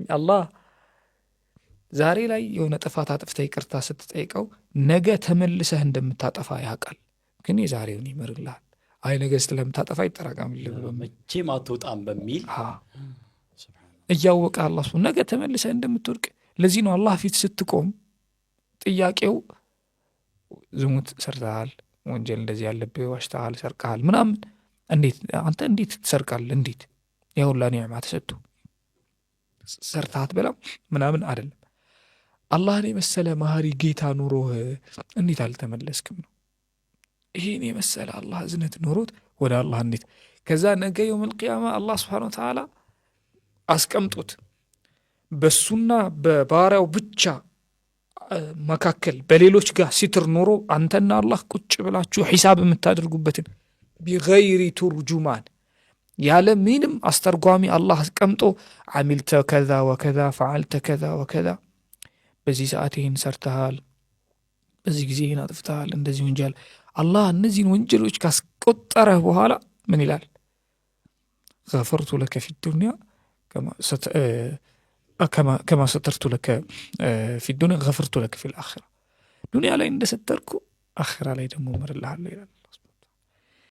አላህ ዛሬ ላይ የሆነ ጥፋት አጥፍተህ ይቅርታ ስትጠይቀው ነገ ተመልሰህ እንደምታጠፋ ያውቃል። ግን የዛሬውን ይምርልሃል። አይ ነገ ስለምታጠፋ ይጠራቀምልህ ብሎ መቼም አትወጣም በሚል እያወቀ አላህ ነገ ተመልሰህ እንደምትወድቅ። ለዚህ ነው አላህ ፊት ስትቆም ጥያቄው ዝሙት ሰርተሃል፣ ወንጀል እንደዚህ ያለብህ፣ ዋሽተሃል፣ ሰርቀሃል ምናምን፣ እንዴት አንተ እንዴት ትሰርቃለህ? እንዴት ያ ሁላ ኒዕማ ተሰጥቶ ሰርተህ አትበላም ምናምን አይደለም። አላህን የመሰለ መሀሪ ጌታ ኑሮህ እንዴት አልተመለስክም ነው። ይሄን የመሰለ አላህ እዝነት ኖሮት ወደ አላህ እንዴት፣ ከዛ ነገ يوم القيامة አላህ سبحانه وتعالى አስቀምጦት በሱና በባሪያው ብቻ መካከል በሌሎች ጋር ستر ኖሮ አንተና አላህ ቁጭ ብላችሁ ሒሳብ የምታደርጉበትን بغير ترجمان ያለ ምንም አስተርጓሚ አላህ አስቀምጦ عملت كذا وكذا فعلت كذا وكذا፣ በዚህ ሰዓት ይህን ሰርተሃል፣ በዚህ ጊዜ ይህን አጥፍተሃል፣ እንደዚህ ወንጀል፣ አላህ እነዚህን ወንጀሎች ካስቆጠረህ በኋላ ምን ይላል? غفرت لك في الدنيا كما سترت لك في الدنيا غفرت لك في الآخرة፣ ዱንያ ላይ እንደሰተርኩ አኺራ ላይ ደግሞ እምርልሃለሁ ይላል።